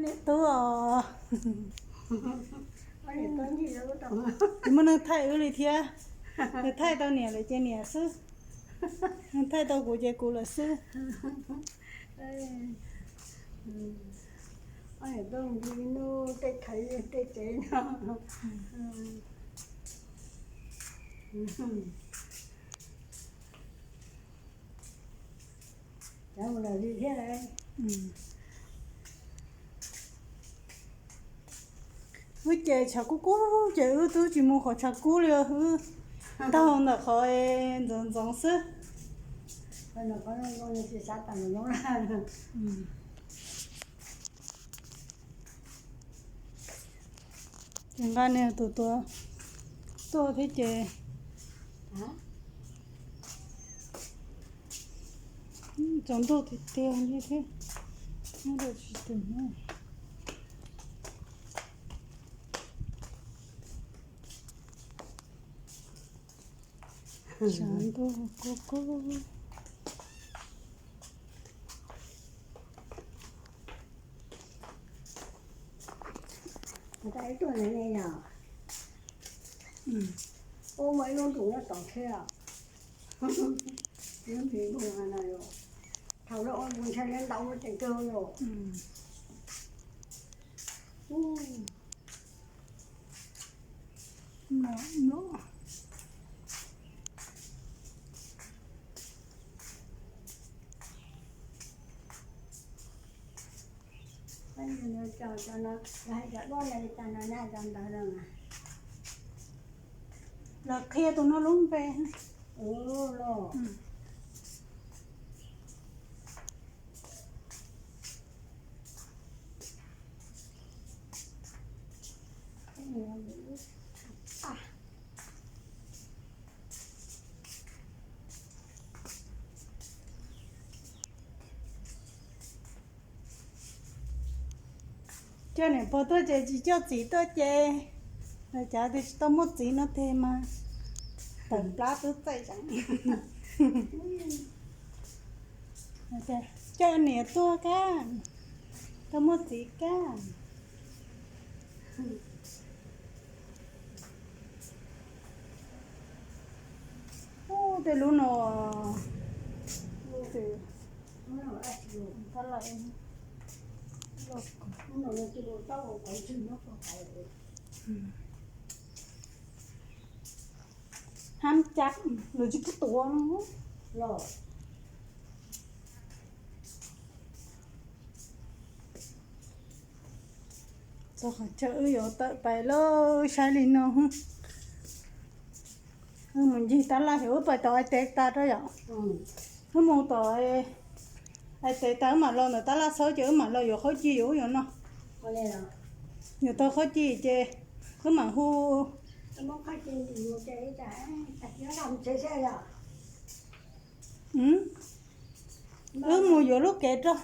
Niam tub os. Tsis muaj neeg thaij wb li thiab. Yog thaij tau niam lawm ces niam xwb. Neeg thaij tau kuv ces kuv lawm xwb. Ob niam tub nplig nub tej khaiv tej tsev no. Cov mus lawm li thiab. Wb ces tshav kub kub ces wb twb tsis mus qhov tshav kub li, wb taug ntawm qhov ntxoov ntxoov xwb. Ces nqa niag tus tuav tuaj thiab ces tsaus ntuj tiag tiag li thiab, nyob rau tsis tus no. Tsaus ntuj kub kub. Ib tuaj ne yog ua muaj ib lub ntuj nyob tom thiab. Thaum lawv ua npus ntshai li ntau tseem kawg los. Lawv qhia tus no lub npe. Coj niam pog tuaj ces tsis coj txiv tuaj ces, lawv cav tias tsis tau muaj txiv no tiag mas tawm plab twb txaij zeem. Coj niam tuaj kab, tau muaj txiv kab. Ub, tej lub no, lub, tab laj, hab cab lawv tsis pub tuav no. Txog qhov chaw wb yuav tawm pais lawm, saib li no. Wb mus ncig tab laj, wb pais tau ais tes tas rau yom. Wb mus tom ais tes tas wb mam los ntawm tab laj xauj ces wb mam los yuav qhob ci yuav ub yuav no. Yuav tau qhob ci ces wb mam hu. Wb mus yuav lub kev rau.